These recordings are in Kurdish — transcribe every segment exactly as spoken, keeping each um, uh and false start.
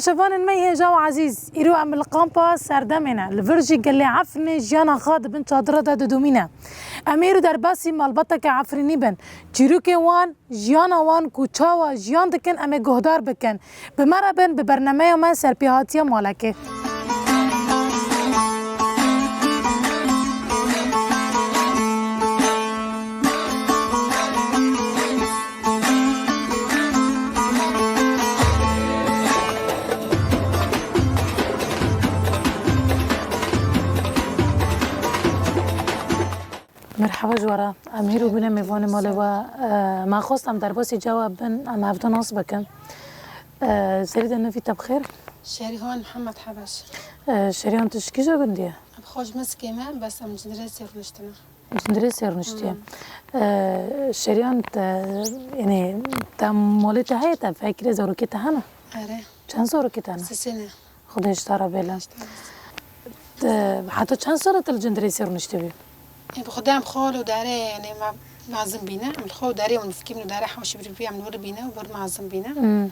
Şevanên me hêja û ezîz, îro em li kampa Serdemê ne. Li vir jî gelê Efrînê jiyana xwe di bin çadira de didomîne. Em ê îro derbasî malbateke Efrînî bin. Çîrokê wan, jiyana wan ku çawa jiyan dikin, em ê guhdar bikin. Bi me re bin, bi bernameya me Serpêhatiya Malekê. Merhaba ji we re. Em hîro bûne mêvanê malê we. E, me xwest em derbasî çawa bin, em hevdî nas bikin. E, serî de nivî te bi xêr. Şerîhan Mihemed Hebeş. E, Şerîhan, tu ji kîja gundî ye? Bi xwe ji Miskê me, bes em Cindirêsê rûniştine. Cindirêsê rûniştiye. Hmm. E, Şerîhan, te, yanî, te malê te heye, te fekirê zarokê te hene? Erê. Çend zarokê te hene? Sisê ne. Xwedê ji te re bêle. Ji te re. Te, heta çend sal e tu li Cindirêsê rûniştibî? Ê, bi Xwedê em xwe li darê, yanî, me, mezin bîne. Em li xwe darê, em fikî min li darê hewşî bir bî, em li wir bîne, wir mezin bîne. Hmm.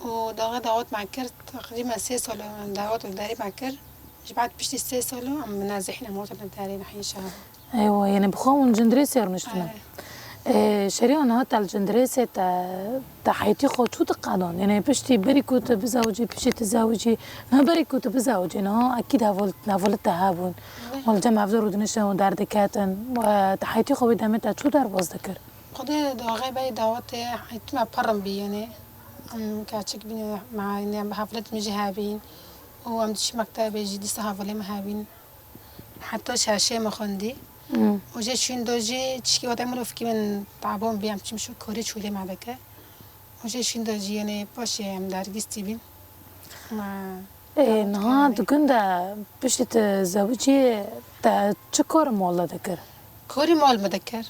û daxê dawet me kir, teqrîben sê sal em dawet li derî me kir. Ji bad piştî sê sal em nazihîne motin li derî nehî şehir. Eywa, yanî bi xwe hûn Cindirêsê rûniştine. Erê. Ê, Şerîhan, niha te li Cindirêsê te, te heytî xwe çû diqedan? Yanî piştî berî ku tu bizewicî, piştî tu zewicî, niha berî ku tu bizewicî, niha ekîd heval, hevalê te hebûn. Erê. Û li cem hevdar û diniştin û derdiketin. Û, e, te heytî xwe wê demê te çû derbas dikir? Xwedê daxê berî dawetê heytî me pir rind bî, yanî. Em keçik bîne, me, yanî, em bi hevlet min jî hebîn û em diçî mektebê jî dîsa hevalê min hebîn. Heta şeşê min xwendî. Hmm. Û jê şîn do jî çikî wate mirovkî min tabon bî, em çim şû korê çûlê me dike. Û jê şîn do jî, yanî, paşê em dergîstî bîn. Me Ê, niha di gund de piştî tu zewicî te çi kor mol de dikir? Korî mol me dikir.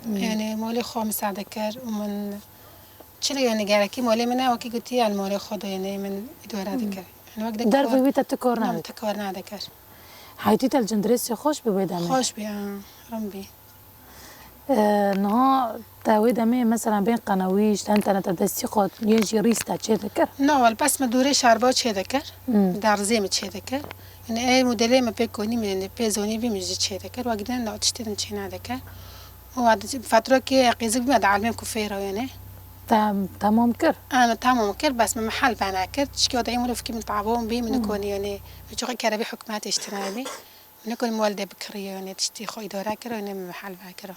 Hmm. Yanî molê xwe misa dikir û min çi lê, yanî gerekî molê min e, wekî gotî, yanî molê xwe de, yanî min îdare dikir. Yanî wek de dervê wî te tu kor nadikir? Te kor nadikir. Heytî te li Cindirêsê xweş bî wê demê? Xweş bî, ha, rind bî. E, niha te wê demê mesela bên qenewî, ji tentenê te destî xwe yê jî rîs te çê dikir? Na, wel, bes me dûrê şerba çê dikir, Hmm. derzê min çê dikir. Yanî ê modelê me pê konî min, yanî pê zonî bî min jî çê dikir. Wek din na tiştê din çê nadikir. Û wek di fetrokê qîzik bî me dielmên kufêra yanî. Te temam kir? Em temam kir, bes me mehel bena kir. Çikî wate ê mirovkî min tabon bî, min Hmm. konî yanî. Çiqî kerebî hikûmetê ji tine bî. Min konî mol de bikiriye, yanî tiştî xwe îdare kir, yanî min hel vekira.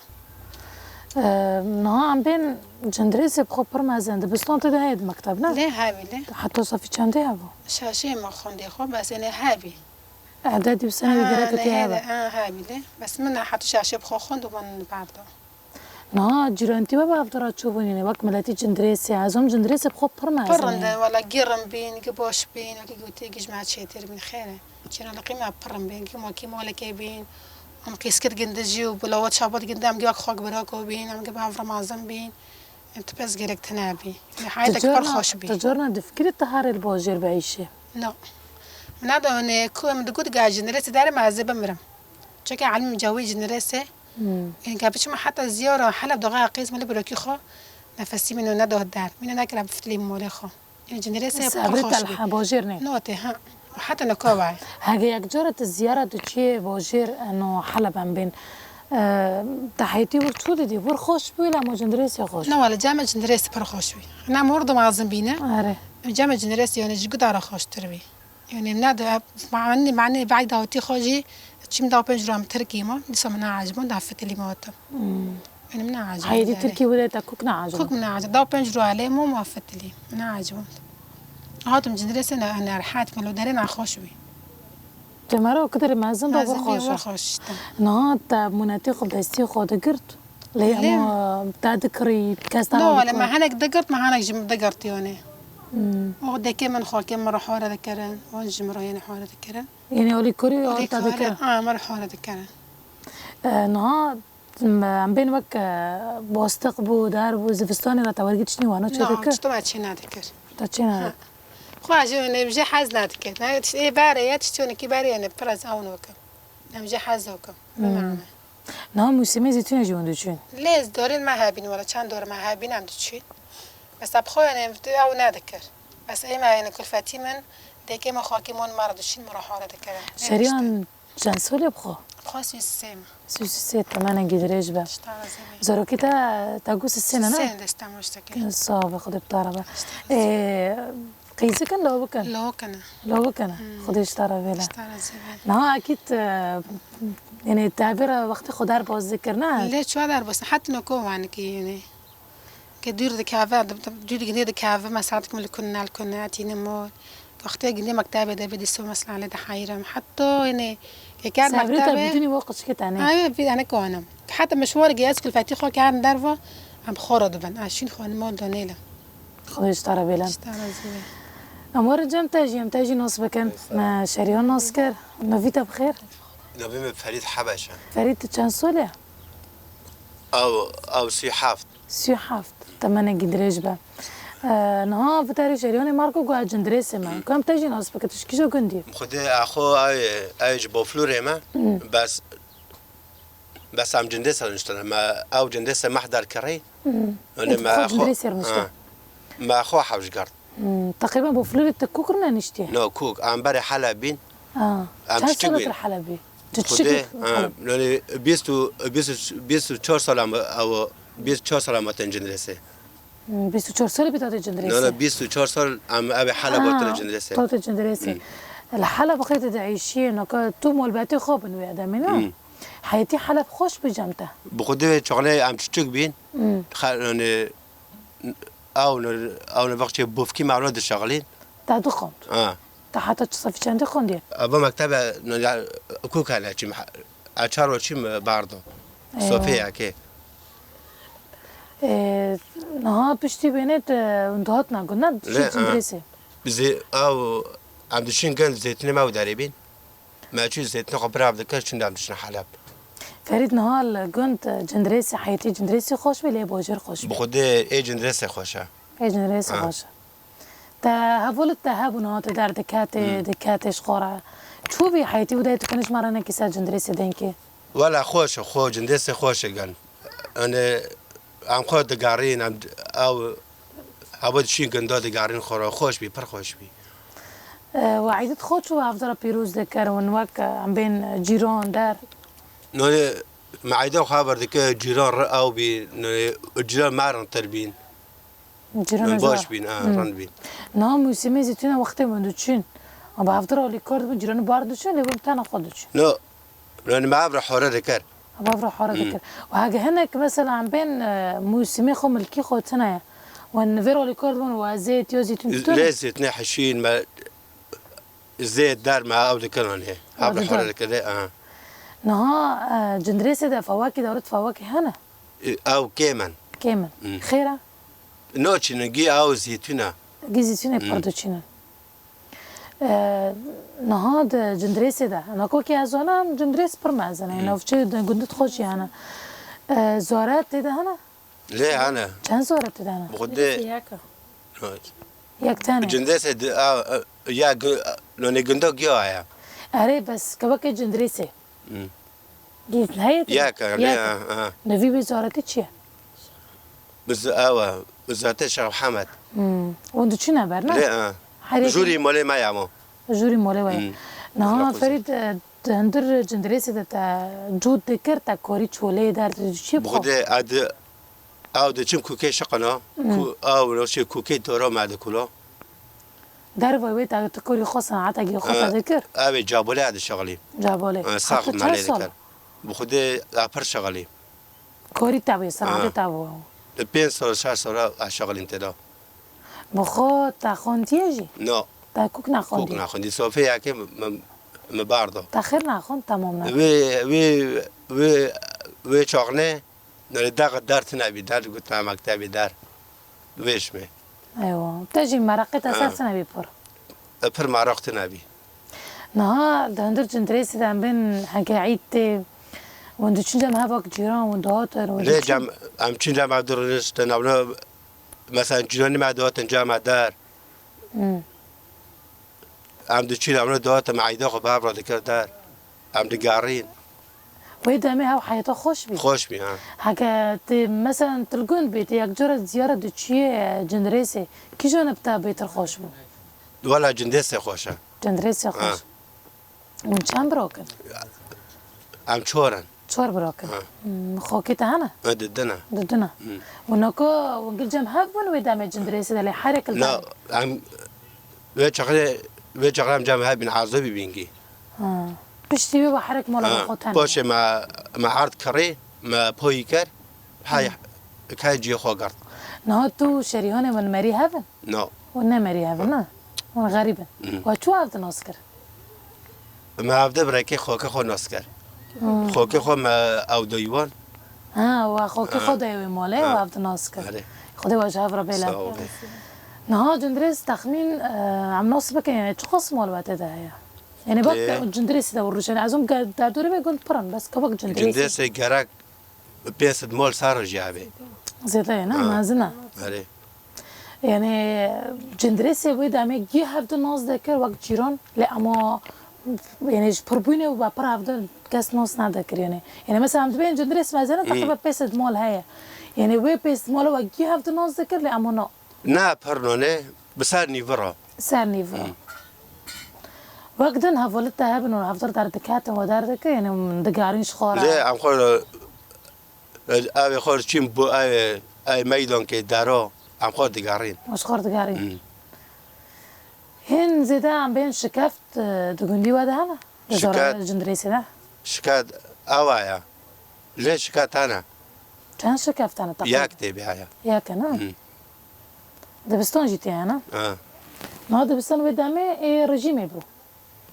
Ee, niha em bên Cindirêsê bi xwe pir mezin, dibistan tê de heye di mekteb, ne? Lê hebî, lê. Heta safî çendê hebû? Şaşê me xwendê xwe, bes, yanî, hebî. Ededî bi senedî Ha, gerek lê tê hebe. Hebe, ha, hebî, lê. Bes min heta şaşê bi xwe xwend û min berda. Niha cîrantî we bi hev de re çûbûn, yanî wek miletî Cindirêsê, ez hom Cindirêsê bi xwe pir mezin Pir rind e. Wela gî rind bîn, gî baş bîn, wekî gotî, gî ji me çêtir bîn, xêr e. Cîranê qî me pir rind bîn, gî makî malekê bîn, em qîskit gindi jî û bila we çabat gindi, em gî wek xak birako bîn, em gî bi hev re mezin bîn. Em tu pez gerek tine bî. Yanî heyeteke pir xweş bî. Tu carna difikirî tu herê li bajêr bieyşî? No. Min neda, yanî ku min digot ga Cindirêsê derim ez ê bimirim. Çeke elmî min cawî Cindirêsê. Hmm. Yanî ka biçim heta ziyara Heleb daxê qîz min li birokî xwe nefesî min neda der. Min nekira bifitilî malê xwe. Yanî Cindirêsê pir xweş bî. Bajêr ne. Notê, ha. Heta neka vay. Hege yek cara tu ziyara diçiyê bajêr, eno Heleb em bên. E, te heytî wir çû didî, wir xweş bû, lê emo Cindirêsê xweş. Ne wele, cem Cindirêsê pir xweş bî. Ne mor de mezin bîne. Are. Cem Cindirêsê yanî ji guda re xweştir bî. Yanî ne de, mani, mani, bey dawetî xwe jî çim da pênc ro em Tirkî ma, dîsa min neeciband, da fitilî ma hatim. Hmm. Yanî min neeciband. Heyetî Tirkî wile te kuk neeciband? Kuk min neeciband. Da pênc ro elê ma, ma fitilî. Min neeciband. Hatim Cindirêsê ne, ne rehet, min lo derê nexweş bî. Te mera o kiderê mezin ba xweş. Mezin bî, xweş işte. Niha te munetê xwe destî xwe digirt? Lê ema te dikirî, kes te nadikirt? No, wele me henek digirt, me henek ji min digirt yanî. Hmm. O dekê min, xalkê min re hare dikirin, wan ji min re yanî hare dikirin. Yanî alîkarî te dikirin? Ha, me re hare dikirin. E, niha, em bên wek, e, bastiq bû, dar bû, zivistanê re te wergî tiştî wana çê dikir? Na, çi me çê nadikir. Te çê nadikir? Ha. Xwe ji, ne, jê hez nadikir. Ne, tişt-, ê berê ye, tiştî wekî berê ye, ne, pir ez ew nakim. Em jê hez nakim. Hmm. Bimane. Niha mûsimê zîtûnê jî hûn diçûn? Lê dorên me hebîn, wela çend dor me hebîn em diçûn. Mesela bi xwe, yanî, ew nedikir. Bes ê me yê kulfetî min, dêkê me xakî mon me re dişîn, me re hare dikeve. Şeriyan çend solê bi xwe? Bi xwe sî û sê me. Sî û sê, temenekî dirêj be. Ji te re zî bê. Zarokî te, te got sî û sê ne, ne? Sî û sê destê me tiştekî. Sax be, Xwedê bi te re be. Ê, qîzik in, lawik in? Lawik in. Lawik in. Hmm. Xwedê ji te re bêle. Ji te re zî bê. Niha ekîd, e, yanî te vê re wextê xwe derbas dikir, ne? Lê çawa derbas? Heta noko wanikî yanî. Ke dûr dikeve, di, di, dûr gindê dikeve, me saetek min li kune, li kune, tînim û wextê gindê mektebê de bidîso, mesela lê diheyrim. Heta, yanî, ke ker mektebê. Sebrê te bidûnî bo qicikê te ne? Ayê, vî, ene konim. Heta mişwarê ge ez kulfetî xwe kerin derve, em xwe re dibin. Ez şîn xwe nimo donêle. Xwedê ji te re bêle. Ji te re zî bê. Em werin cem te jî, em te jî nas bikin. Me Şeriyan nas kir. Navî te bi xêr? Navê min Ferîd Hebeş e. Ferîd, tu çend sol e? Ew, ew sî heft. Sî û heft. Temenekî dirêj be. E, niha vê derê Şeriyanê me re got, got ez Cindirêsê me. Ku em te jî nas bikin, tu ji kîjo gundî? Xwedê, e, xwe ew, ew ji Boflûrê me. Hmm. Bes, bes em Cindirêsê niştine. Me, ew Cindirêsê meh derkirî. Hmm. Yanî me xwe Cindirêsê re nişte. Ha. Me xwe hewş girt. Hmm, teqrîben Boflûrê tu kûk re neniştiye? No, kûk. Em berê Heleb bîn. Ha. Em çend çiçik sal bîn. Heleb bî? Tu çiçik Xwedê, ha, Heleb? Yanî bîst û, bîst û, bîst û çar sal em, ew, bîst û çar sal em hatin Cindirêsê. Hmm, bîst û çar sal bî tate Cindirêsê? No, no, bîst û çar sal em ev ê Heleb hatine Cindirêsê. Tate Cindirêsê. Hmm. Li Heleb xwe tu diêşiyê, no ka tu malbetê xwe bin wê demê, ne? Hmm. Heyetî Heleb xweş bû cem te? Bi Xwedê çaxnê em çiçik bîn. Hmm. Xe-, yanî, Ew ne, ew ne vextê bofkî me ew ne dişexilîn. Te dixwend? Ha. Te heta çi sefî çendî xwendiye? Eva mektebe, ne, ya, kûk hene çîm, e, çar û çîm bardo. Eywa. Sofê yekê. E, niha piştî bênê te hûn dihatina gund, ne? Lê, ha. Cindirêsê. Bi zê-, ew, em dişîn gund zêtinê me û derê bîn. Me çû zêtinê xwe birav dikir, çûn dem diçin Heleb. Ferîd, niha li gund Cindirêsê, heyetî Cindirêsê xweş bî, lê bajêr xweş bî? Bi Xwedê ê Cindirêsê xweş e. Ê Cindirêsê xweş e. Te hevalê te hebû niha tu derdiketê, diketê ji xwe re. Çû bî heyetî û dayê tu kenê ji me re nekî ser Cindirêsê dengê? Wela xweş e, xwe Cindirêsê xweş e gel. Yanî em xwe digerîn, em ew, ew diçîn gunda digerîn xwe re, xweş bî, pir xweş bî. E, we eydê xwe çû hevdara pîroz dikir, hûn wek, e, em bên cîran der? Nonê me eyda xwe hev dike cîran re ew bî, nonê cîran me rintir bîn. Cîran baş bîn, ha, rind bîn. Niha mûsimê zîtûna wextê min diçûn. Em bi hevdara alîkar dibûn, cîranî bar diçûn, lê hûn tena xwe diçûn. No, Yanî me ev re hore dikir. Ev re hore dikir. Û heke hinek mesela em bên, e, mûsimê xwe milkî xwe tune ye. Wan vê rolî kar dibin û zêt ya zîtûn tune? Lê zêtûnê hişîn me zêt der me ew dikir anê. Ev re hore dikir, aha. Niha, e, Cindirêsê de fawakî dawrit fawakî hene? E, ew kêm in. Kêm in. Xêr e? Naçînin, gî ew zîtûn e. Gî zîtûnê pir diçînin. E, niha di Cindirêsê de, nako ki ez zanim, Cindirês pir mezin e, navçeyê di gundê xwe jî hene. E, zare tê de hene? Lê hene. Çend zare tê de hene? Bi xwe dê. Yek e. Yek tane. Cindirêsê di, a, a, ya gu-, nonê gunda giya ye. Erê, bes kewekê Cindirêsê. Hmm. Gîz heye tê? Yek e, lê, ha, ha. Nevî wê zaretê çi ye? Bi z-, ew e, bi zaretê Şêx Mihemed. Hmm. Hûn diçûne ber, ne? Lê, ha. Herê jûrî malê me ya mo. Jûrî malê we ye. Hmm. Niha Ferîd, e, di hundir Cindirêsê de te cût dikir, te korî çoleyê der, tu çi bixwe? Bi xwe dê, ed, ew diçim kûkê şiqina, ku-, ew roşê kûkê dora me dikula. Derva wê te tu korî xwe, senatekî xwe te dikir? Ew ê cabole dişixilî. Cabole. E, sax malê dikir. Bi xwe dê, e, pir şixilî. Korî te bûye, senatê te bû. Li pênc sal, şeş sal e şixilîm tê de. Bi xwe te xwendiye jî? No. Te kûk nexwendiye? Kûk nexwendiye. Sofê yekê mi, mi, mi bar do. Te xêr nexwend, temam ne. Wê, wê, wê, wê çaxnê, nere dex der tine bî, der got me mektebê der. Wê ji me. Eywa. Te jî mereqê te ser tine bî pir. E, pir meraq tine bî. Niha di hundir Cindirêsê de em bên heke îd tê, hûn diçûn cem hev wek cîran, hûn dihatin, hûn diçûn? Lê cem, em çûn cem hev dirûniştin, em ne, mesela cîranî me dihatin cem me der. Hmm. Em diçûn, em ne dihatin, me eyda xwe bi hev re dikir der. Em digerîn. Wê demê hev heyata xweş bî. Xweş bî, ha. Heke tu, meselen, tu li gund bî, tu yek cara ziyara diçiyê Cindirêsê, kîjan bi te bêtir xweş bû? Wela Cindirêsê xweş e. Cindirêsê xweş. Ha. Hûn çend birok in? Em çor in. Çor birok in. Ha. Hmm, xokê te hene? E, di din e. Di din e. Hmm. Û nako hûn gil cem hev bûn wê demê Cindirêsê de lê herek li Na, em wê çaxê, wê çaxê em cem hev bîn, Erzobî bîn gî. Ha. Piştî wê we herek mala Ha. xwe tene. Paşê me, me erd kirî, me poyî kir, hay, kay ciyê xwe girt. Niha tu û Şerîhanê min merî hev in? No. Hûn ne merî hev in, na? Hûn xerîb in. Hmm. We çû hev di nas kir? Me hevde bi rekê xokê xwe nas kir. Hmm. Xokê xwe me ew doyî wan. Ha, we xokê Ha. xwe dayê wê malê, Ha. we hevde nas kir. Erê. Xwedê we ji hev re bêle. Sağ ol. Niha Cindirês texmîn, e, em nas bikin, yani çiqas malbetê de heye? Yani bak Ê. Cindirêsê de rûşen. Ez hûn ge-, derdorê vê gund pir in, bes kevok Cindirêsê. Cindirêsê gerek pênc sed mal ser jî hebe. Zêde ye, ne? Ha. Mezin e. Erê. Yani Cindirêsê wê demê gî hevdi nas dekir wek cîran, lê ama yani ji pirbûnê û we pir hevdi kes nas nedekir yani. Yani mesela em dibên Cindirês mezin e, Hmm. teqrîben pênc sed mal heye. Yani wê pênc sed mal we gî hevdi nas dekir, lê ama na. Ne pir nonê, bi ser nîvira. Ser nîvira. Hmm. Wek din hevalî te hebin û hevdar derdiketin, we derdike, yani digerîn ji xwe re. Lê em xwe, ew ê xwe çîn bû, ew ê, ew ê meydankê dero, em xwe digerîn. Ji xwe re digerîn. Hmm. Hîn zêde em bên şikeft, e, di gundî we de hene? Di Şikeft. Zora Cindirêsê de? Şikeft ew e ya. Lê şikeft hene. Çend şikeft hene teqrîben? Yek tê bihaya. Yek e, ne? Hmm. Dibistan jî tê hene? Ha. Niha dibistan wê demê ê rejîmê bû.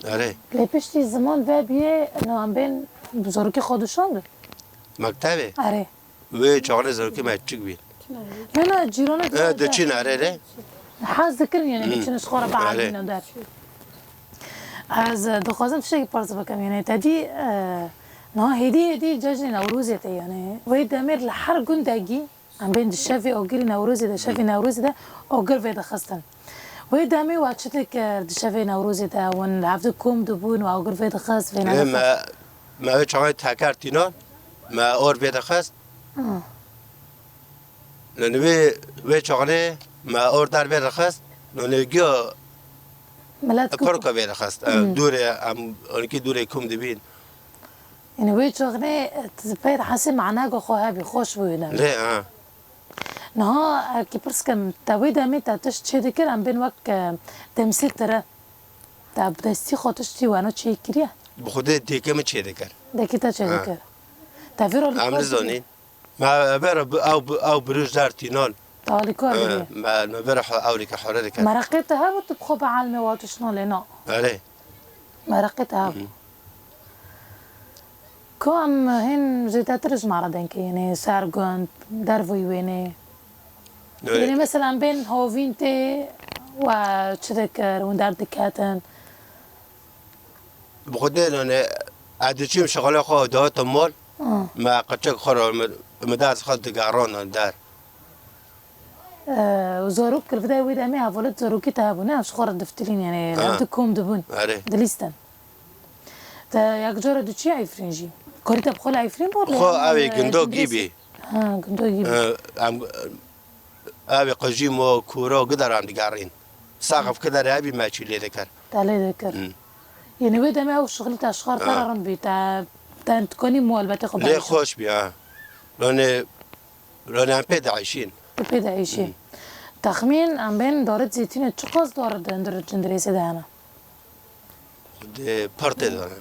Erê. Lê piştî ziman vebiyê, niha em bên zarokê xwe dişandin. Mektebê? Erê. Wê çaxê zarokê me çik bîn. Mena cîrana E, diçin erê re. Hez dikirin yani Hmm. diçin ji xwe re Erê. bielîne der. Ez, e, dixwazim tiştekî pirs bikim. Yani te dî, e, niha hêdî hêdî cejnê Newrozê tê yani. Wê demê li her gundekî em bên di şevê agirî Newrozê de, şevê Newrozê de agir vêdixistin. Wê demê we çi dikir di şevê Newrozê de? Hûn li hevdî kom dibûn û agir vêdixist, vêne Ê, dixist? me, me wê çaxê teker tînan, me or vêdixist. Ah. Nûnê wê, wê çaxê me or der vêdixist. Nûnê giya Milet ku- pirka vêdixist. E, Hmm. dûrê, em, onkî dûrê kom dibîn. Yani wê çaxê, e, tu pê hesê manako xwe hebî, xweş bû wê demê. Lê, ha. Niha, e, ki pirs kim, te wê demê te tişt çê dikir, em bên wek, e, demsîl tire. Te bi destî xwe tiştî weno çê kiriye? Bi xwedê dêke min çê dikir. Dêkî te çê Ha. dikir. Te vî rolî Em xwe nizanîn. Me vere bi, ew bi, ew birûj der tînan. Te alîkar E, dibî. me, me vere xwe ewlîke xore dikir. Meraqê te hebû tu bi xwe bi elmê watişna lê na. Erê. Meraqê te hebû. Hı. Ku em hîn zêdetir ji me re dengê, yani ser gund, dervoyî wênê. Öyle. Yani mesela bên hovîn tê we çi dikir, hûn derdiketin? Bi xwe dê, yani, ez diçim şixula xwe dihata mal, Hı. me qeçek xwe re, me, me dest xwe digerand der. Ee, zarok li vê de wê demê hevalêt zarokî te hebû, ne? Ji xwe re diftilîn, yani, Ha. hevdî kom dibûn. Erê. Dilîstin. Te yek cara diçî Efrîn jî. Karî te bi xwe li Efrîn bor, lê Xwe em, ew ê e, gundogî Cindirêsê. bî. Ha, gundogî bî. Ee, em, ew ê qijî mo, kûro, gider em digerîn. Saxif gider ew bî me çî lê dikir. Te lê dikir. Hmm. Yê wê demê ew şixulî te ji xwe re Ha. tera rind bî, te, te dikonî malbetê xwe Lê bihişî. xweş bî, ha. Ronê, ronê em pê dieyşîn. Tu pê dieyşî. Hmm. Texmîn em bên darit zêtînê çiqas darit di hundir Cindirêsê de hene? Xwedê pir tê de ne.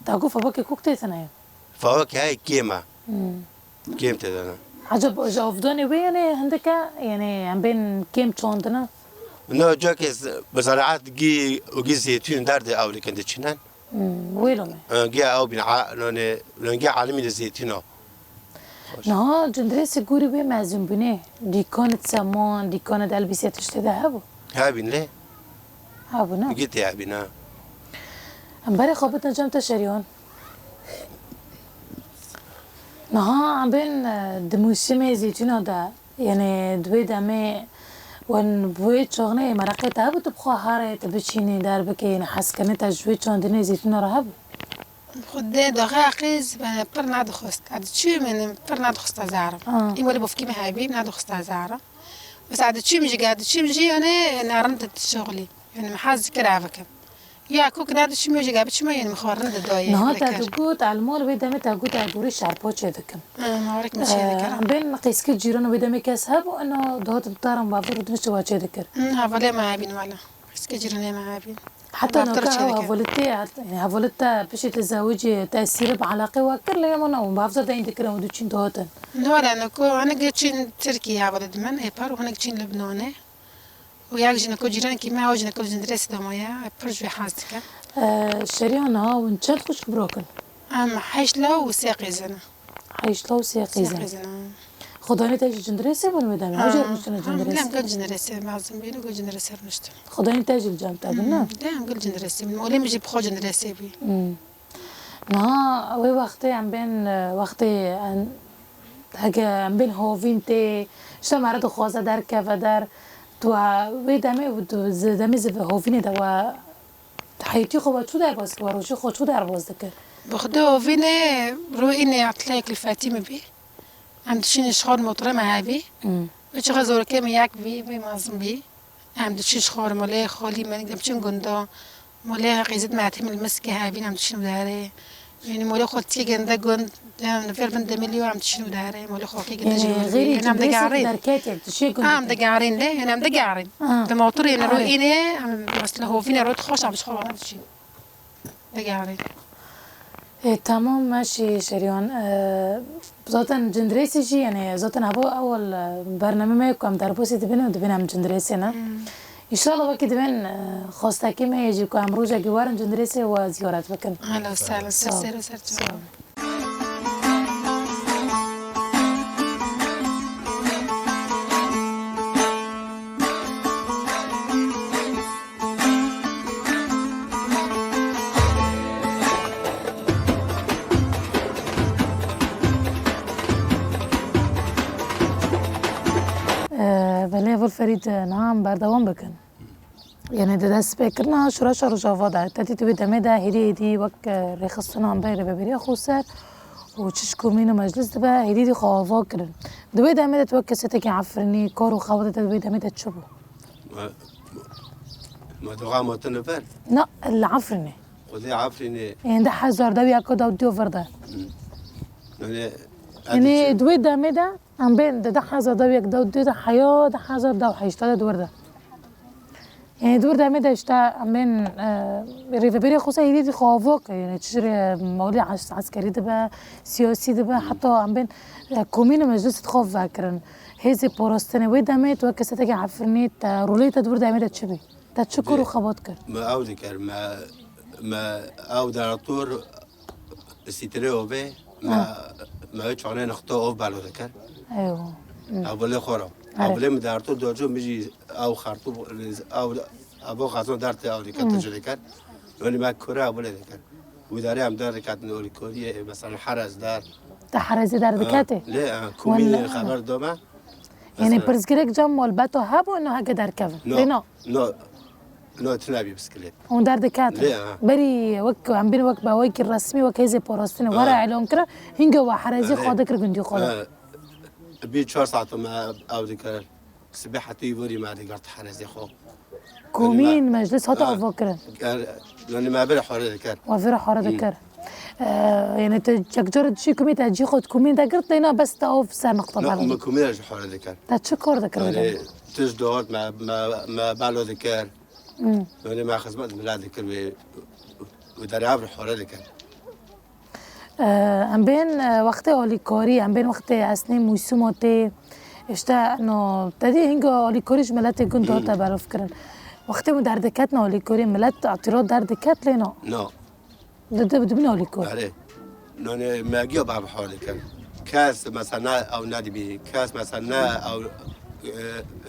Te got fawakê kok tê tune ye? Fawakê hey kêm e. Hmm. Kêm tê de ne. Eceb ji avdanê wê yenê hindik e, yenê em bên kêm çandine? No, cakê z-, bi zeraet gî û gî zêtûn derdê ewlikin diçînin. Hmm, wê lo me. E, gî ew bîn a-, nonê, nonê gî alimî de zêtîn o. Niha Cindirêsê gorî wê mezin bûnê, dîkanê seman, dîkanê elbîsê tiştê de hebû? Hebîn lê. Hebû, ne? Gî tê hebîn, ha. Em berê xwe bidin cem te Şerîhan. Niha em bên, e, di mûsimê zeytûna de, yani di wê demê wan bi wê çaxnê meraqê te hebû tu bi xwe herê, tu biçînî, derbikê, yani hezkirinê te ji wê çandinê zeytûna re hebû? Xwedê daxê qîz, e, pir nedixwest. Ez diçûm, yani, pir nedixwest ez herim. Ha. Îm welê bofkî me hebî, nedixwest ez herim. Bes ez diçûm jî, ez diçûm jî, yani, nerind dişixulî. Yani, min hez dikir ev bikim. Ya ku ki nediçûm, ya jî ez biçûm, yani, min xwe rind didayê. Niha te digot, Elmal wê demê te got, ez gorî şerpo çêdikim. Hı, ma wek min çêdikir. Em bên qîzkê cîran wê demê kes hebû, ino dihat bi taran bavur û dinişte wa çêdikir. Hı, hevalê me hebîn wele. Qîzkê cîranê me hebîn. Heta noka ew hevalê te, yani hevalê te piştî te zewicî, te sîre bi eleqê we kir, lê hema na, bi hevza de hîn dikirin û diçîn dihatin. Nore, noko, hinek çîn Tirkiyê hevalê di min, ê par û hinek çîn Libnanê. Û yek jî noko cîrankî me, ew jî noko li Cindirêsê de maye, pir ji wê hez dike. Ee, Şeriya niha hûn çend xwişk birok in? Em heşt law û sê qîz in. Heşt law û sê qîz in. Sê qîz in, ha. Xudanî te jî Cindirêsê bûn wê demê? Ew jî rûniştine Cindirêsê? Em gel Cindirêsê mezin bîn û gel Cindirêsê rûniştin. Xudanî te jî li cem te bûn, ne? Hmm, de em gel Cindirêsê bûn. Molê min jî bi xwe Cindirêsê bî. Hmm. Niha wê wextê em bên, e, wextê em, heke em bên hovîn tê, işte mere dixwaze derkeve der, tu, e, wê demê, tu zi-, demê ziv-, hovînê de we heytî xwe we çû derbas dikir, we rojê xwe çû derbas dikir? Bi xwedê hovînê rû înê etleyek li fetî min bî. Em diçîn ji xwe motorê me hebî. Hmm. Wê çiqa zorokê min yek bî, wê mezin bî. Em diçin ji xwe re molê xalî me, em diçin gunda. Molê qîzit me têm li miskê hebîn, em diçin derê. Yani molê xaltiyê ginde gund, em li vir bin demê lî em diçin derê. Molê xalkê ginde jî. Yani, xêrî em digerin. Derket yek, tu şê gund. Em digerin de, yani em digerin. Ha. Bi motor yani ro ine, em mesela hovine ro xweş em ji xwe re diçin. Digerin. E, tamam, meşî Şeriyan. E, zaten Cindirêsê jî, yani zaten hebo ewil, e, bername me ku em derbasî dibin û dibin em Cindirêsê ne. Hmm. Înşallah wekî dibin, e, xwestekî me yê jî ku em rojekî werin Cindirêsê we ziyaret bikin. Ahlan we sahlan, ser ser û ser çava. Ee, belê, Heval Ferîd, niha em berdewam bikin. Yani di destpêkirina şoreşa Rojava de, te dît wê demê de hêdî hêdî wek, e, rêxistina em bê rêveberiya xweser û çi ji komîn û meclis dibe, hêdî hêdî xwe ava kirin. Di wê demê de tu wek kesekî Efrînî, kar û xebatê te di wê demê de çi bû? Me, me doxa me tune ber? Na, li Efrînê. Xwedê Efrînê. Ên di hezar dew yek û dew dû vir de. Hmm. Yani, yani di wê demê de em bên di du hezar dew yek dew dû de heya du hezar dew heşta de di wir de. Yani di wir demê de işte em bên, e, rêveberiya xweser hêdî dî xwe ava kir. Yani çi rê mewlî es-, eskerî dibe, siyasî dibe, heta em bên, e, komîn û meclis dixwe vekirin. Hêzê parastinê wê demê tu wek kesekî Efrînî te rolê te di wir demê de çi bî? Te çi kar û xebat kir? Me ew dikir, me, me ew derator sîtirê ovê, me, me wê çanê nexta ov belo dikir. Eywa. Hmm. Ev bilê xwe re. Ev bilê min derator dojo, min jî ew xertû, ew, ev xazon dertê ew dikir, tu jî dikir. Wê me kure ev bilê dikir. Wî derê em derdiketin alîkoriyê, mesela herez der. Te herezê derdiketê? Lê, e, komînê xeber dame. Yani pirsgirêk cem malbeta hebû, no heke derkevin. No, lê no. No, no, tune bî bisiklet. Hûn derdiketin. Lê, ha. Berî wek, em bîn wek be, wekî resmî, wek hêzê parastinê were îlan kira, hinga we herezî xwe dikir gundî xwe de. Bî çar saet me ew dikir. Sibê hetî vorî me digert herezê xwe. Komîn, meclis hata ava kirin. Yani me bir hore dikir. Wa vir hore dikir. Ee, yani te yek cara dişî komîn te cî xwe komîn de girt, lê na bes te av ser nixta belo. Me komîn ji hore dikir. Te çi kar dikir? Yani tij dort me, me, me belo dikir. Hmm. Yani me xizmet mila dikir ve, ve derê ev hore dikir. Em bên, e, wextê alîkarî, em bên wextê esnê mûsima tê, işte, no, te dî hinga alîkarî ji miletê gund hate berevkirin. Wextê hûn derdiketin alîkarî, milet îtîrat derdiket lê na? Na. Di, di, dibin alîkar. Erê. Nonê me giya bavê hol dikin. Kes mesela ne ew nedibî, kes mesela ne ew,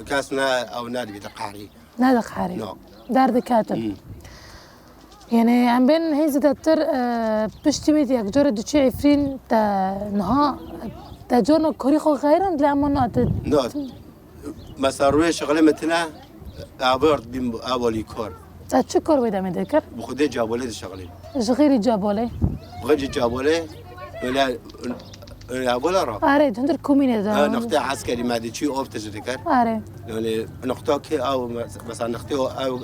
e, kes ne ew nedibî diqehrî. Nediqehrî. No. Derdiketin. Hmm. Yani em bên hê zêdetir, e, piştî wê yek cara diçî Efrîn te niha te carna karî xwe xeyran lê ema na te. No. Mesela rûyê şixulê me tine, e, avert bîm ev alîkar. Te çi kar wê demê dikir? Bi xwedê cabolê dişixulîm. Ji xêrî cabolê. Xecî Cabole, öyle, öyle Cabole ra. Are, hundir komîne de. Ha, noqtê eskerî me diçî ov tijî dikir. Are. Yani noqta ki ew, mes-, mesela noqtê ew,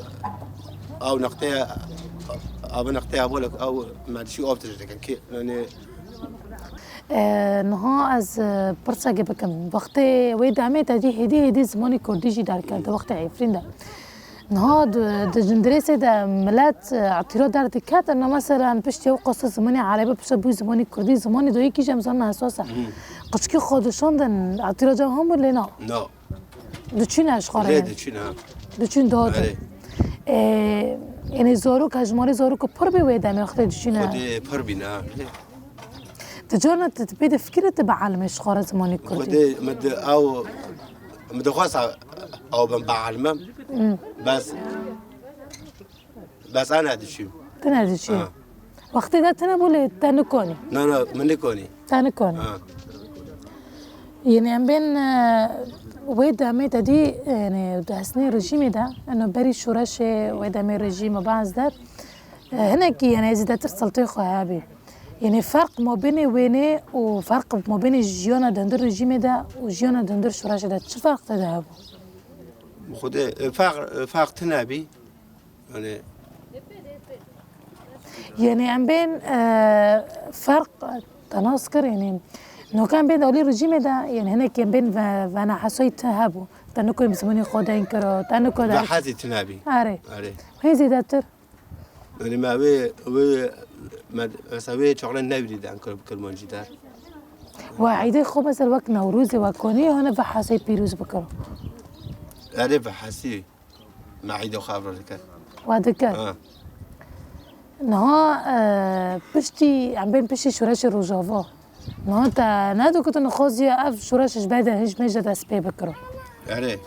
ew noqtê, ew noqtê Cabole ew me diçî ov tijî dikir. Ki, yani E, niha ez, e, pirseke bikim. Wextê wê demê te dî hêdî hêdî zimanê kurdî jî derket, di wextê Efrîn de. Niha di, di cindirêsê de milet, e, etîra derdiketine, meselan, piştî ew qasa zimanê erebî pişta bû zimanê kurdî, zimanê doyê kî jî em zanin hesas e. Hı. Qûçikê xwe dişandin, etîra can hebû lê na. No. Diçûne ji xwe re Lê ne. diçûne, ha. Diçûn dihate. Erê. E, yani zarok, hejmarê zarok pir bê wê demê wextê diçûne. Xwedê pir bîne, ha. Di carna tu, tu pê difikirî tu bielimî ji xwe re zimanê kurdî? Xwedê min di ew, min dixwest ew bin bielimim. Hmm. Bes, bes ez nediçûm. Tu nediçî? Ha. Wextê de tu nebû lê te nikonî? Na, na, min nikonî. Te nikonî? Ha. Yeni em bên, e, wê demê te dî, yani di hesnê rejîmê de, eno berî şoreşê wê demê rejîm û baz der, e, hinekî yani zêdetir siltê xwe hebî. Yanî ferq mabênê wênê û ferq mabênê jiyana di hundir rejîmê de û jiyana di hundir şoreşê de çi ferq tê de hebû? Xwedê, e, ferq, e, ferq tune bî. Yanî Yanî em bên, e, ferq te nas kir, yanî noka em bên di alî rejîmê de, yanî hinek em bên ve-, venehesayî tune hebû. Te niko em zimanê xwe deyn kiro, te niko de Vehezî tune bî. Erê. Erê. Hê zêdetir. Yanî me wê, wê, me, mesela wê çaxlê newîrî de em kir-, kirmancî de. Wa eydê xwe mesela wek Newrozê we konî, hane vehesê pîroz bikiro. Erê vehesî. Me eydê xwe evro dikir. Wa dikir. Ha. Niha, e, piştî, em bên piştî şoreşê Rojava. Niha te nedigotin xwaziya ev şoreş ji ber de hîn ji mêj de dest pê bikiro. Erê.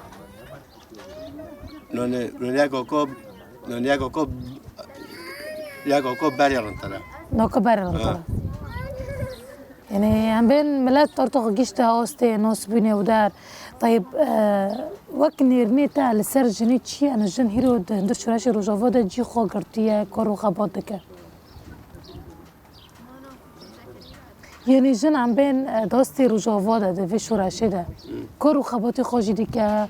Nonê, nonê yeko ko, nonê yeko ko, yeko ko berê rintire. Noko berê rintire. Ha. Yanî em bên milet ortox gişte astê nasbûnê û der. Tayib, e, wek nêrînê te li ser jinê çi ye? Yanî jin hîro di hundir şoreşê Rojava de cî xwe girtiye, kar û xebat dike. Yanî jin em bên, e, dastê Rojava de, di vê şoreşê de. Kar û xebatê xwe jî dike.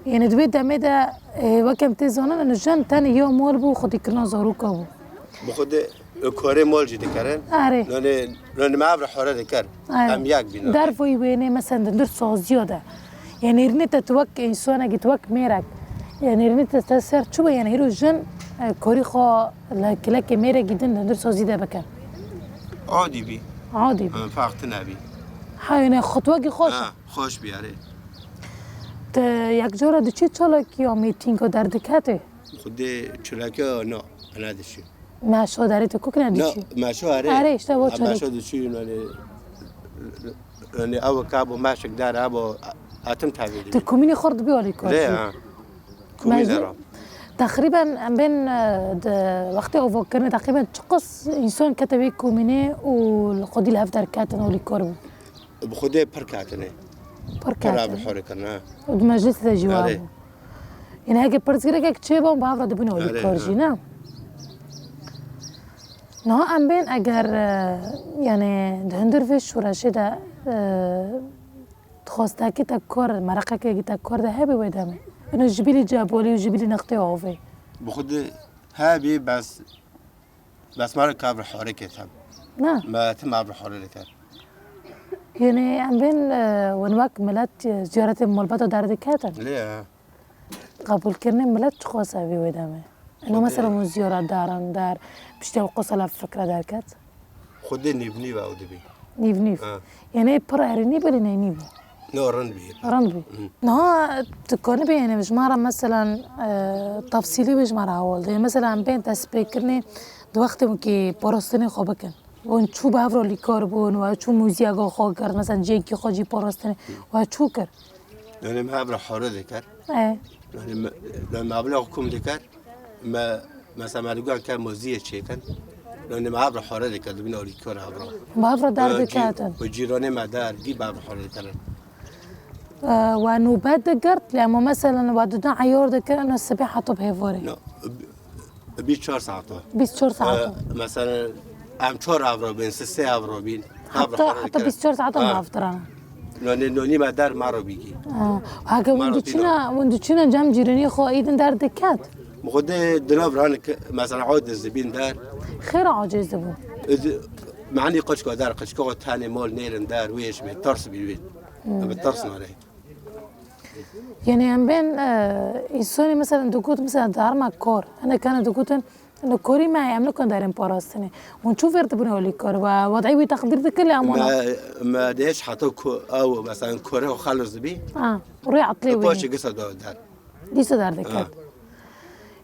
Yanî di vê demê de, e, wek em tê zanin, yanî jin tenê ya mal bû, xwedîkirina zaroka bû. Bi xwedê, e, karê mal jî dikerin. Erê. Nonê, nonê me ev re hore dikir. Erê. Em yek bînin. Dervoyî wênê, mesela di hundir saziya de. Yanî nêrînê te tu wek însanekî, tu wek mêrek. Yanî nêrînê te, te ser çi be? Yanî hîro jin, e, karî xwe li kilekê mêrekî din di hundir sazî de bike. Adî bî. Adî bî. Ha, ferq tune bî. Ha, yanî xwe tu wekî xweş. Ha, xweş bî, erê. Te yek cara diçî çalakî ya mîtînga derdiketê? Xwedê çalakiya na, ez nediçîm. Meşa derê tu kuk ne Na, diçî? Meşa erê. Erê, işte bo Ha, çoluk. Meşa diçî, yani, yani, ew ka bo meşik der, ew bo atim tevî Tu dibî. Komînê xor dibî alî kar Lê, jî. Ha. Komînê Mecbur. ra. Teqrîben em bên, e, di wextê avokirinê teqrîben çiqas însan kete wê komînê û li xwedî li hev derketin û alî kar bû? Bi xwedê pir ketine. Pir Pir ketine. Abi hore kirine. Û di meclisê de jî wa Erê. bû. Yanî heke pirsgirêkek çêbe, bi hev re dibin alî Erê, kar ha. jî, ne? Niha em bên eger, e, yanî di hundir vê şoreşê de, e, dixwastekî te kar, mereqekekî te kar de hebe wê demê. Ino ji bilî cebolî û ji bilî nextê avê. Bi xwedê hebî bes, bes me re kav re hore ket hem. Ne? Me tim av re hore diket. Yanî em bên, e, win wek milet, e, ziyaretê malbata derdiketin. Lê, ha. Qebûlkirinê milet çiqo sevî wê demê? Eno Xwedê mesela hûn ziyara daran dar, piştî ew qosela fikre derket? Xwedê nîv nîv ew dibî. Nîv nîv. Ha. Yanî pir erînî belî neynî bû. No, rind bî. Rind bî. Hı. Niha tu konî bê, yanî ji me re meselan, e, tefsîlî wê ji me re hewal de. Mesela em bên destpêkirinê di wextê wekî parastinê xwe bikin. Hûn çû bi hev re lîkar bûn, we çû muziyeka xwe kir, mesela cihekî xwe jî parastinê, we çû kir? Yanî me hev re hore dikir. E. Yanî me, yanî me bila hukum dikir. Me, mesela me li guyan ke moziyê çêkin. Yanî me hev re hore dikir, dibîn alîkor hev re. Bi hev re Ee, cî-, derdiketin. Bi cîranê me der, gî bi hev re hore dikirin. Ee, we nûbet digirt, lê ema meselen we dudin eyar dikirin, sibê heta bi hêvorê. No, bi-, bîst çar saet o. Bîst çar saet o. Ee, mesela Em çar avro bin, sê avro bin. Heta, heta bîst û çar saet em avtirana. Nonê, nonî me der maro bîgî. Heke win diçîna, win diçîna cem cîranî xwe îdin der diket. Bi xwe de di nav ran, mesela, aciz dibîn der. Xêra aciz dibû. Mehnî qeçka der, qeçka xwe tenê mal nêrin der, wê eşmê ters bî wê. Em bi ters nare. Yanî em bên, e, îsonî mesela digot, mesela darma kor. Hene kane digotin, li korî me em nikan derin parastinê. Hûn çû fêr dibûn olî kor? Ve wadî wî teqdîr dikir lê em wana. Me, me dêş heta ku ew mesela korê xwe xelis dibî. Ha, rûyê etlê wî. Paşê gisa da der. Dîsa derdiket.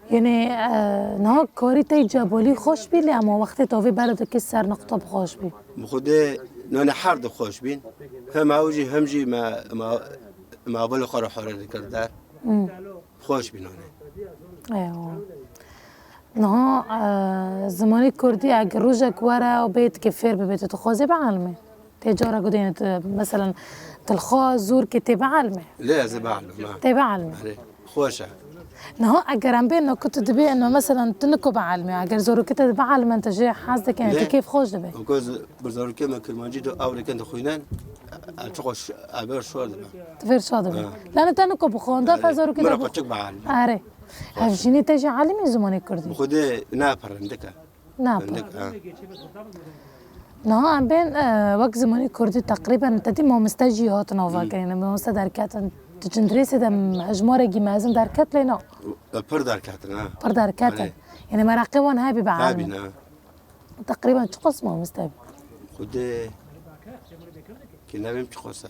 Yanî, e, niha karî tey cebalî xweş bî, lê ema wextê tavê bere dikê ser niqta bi xweş bî. Bi xwedê nane her di xweş bîn. Hem ew jî hem jî me, me, me avalê xwe re hore dikir der. Hmm. Xweş bî nane. Eywa. Niha, e, zimanê kurdî eger rojek were û bê dikê fêr bibê, tu dixwazê bielmê? Tê cara gudên tu, meselen, tu li xwe zor kê tê bielmê? Lê ez ê bielmim, ha. Tê bielmê? Erê, xweş e. Niha eger em bê, no ku tu dibê, no, meselen, tu niko bielmê. Eger zarokê te bielmin, tu jê hez dikin, tu kêf xweş dibê. Weke bi zarokê me kirmancî de ewrêkin dixwînin, em çi xweş, em ber şor dibin. Tu fêr şor dibî. Lane te niko bixwanda, fe zarokê te bixwanda. Erê. Hevjînê te jî elimî zimanê kurdî? Bi xwedê ne pir hindik e. Napa. Niha em bên, e, wek zimanê kurdî teqrîben te dî mamoste jî hatin avakirin. Mamoste derketin. Di cindirêsê de hejmarekî mezin derket lê na. Pir derketin, ha. Pir derketin. Yanî meraqê wan hebî be. Hebî, ne. Teqrîben çiqas mamoste hebî? Xwedê kê nebêm çiqas e.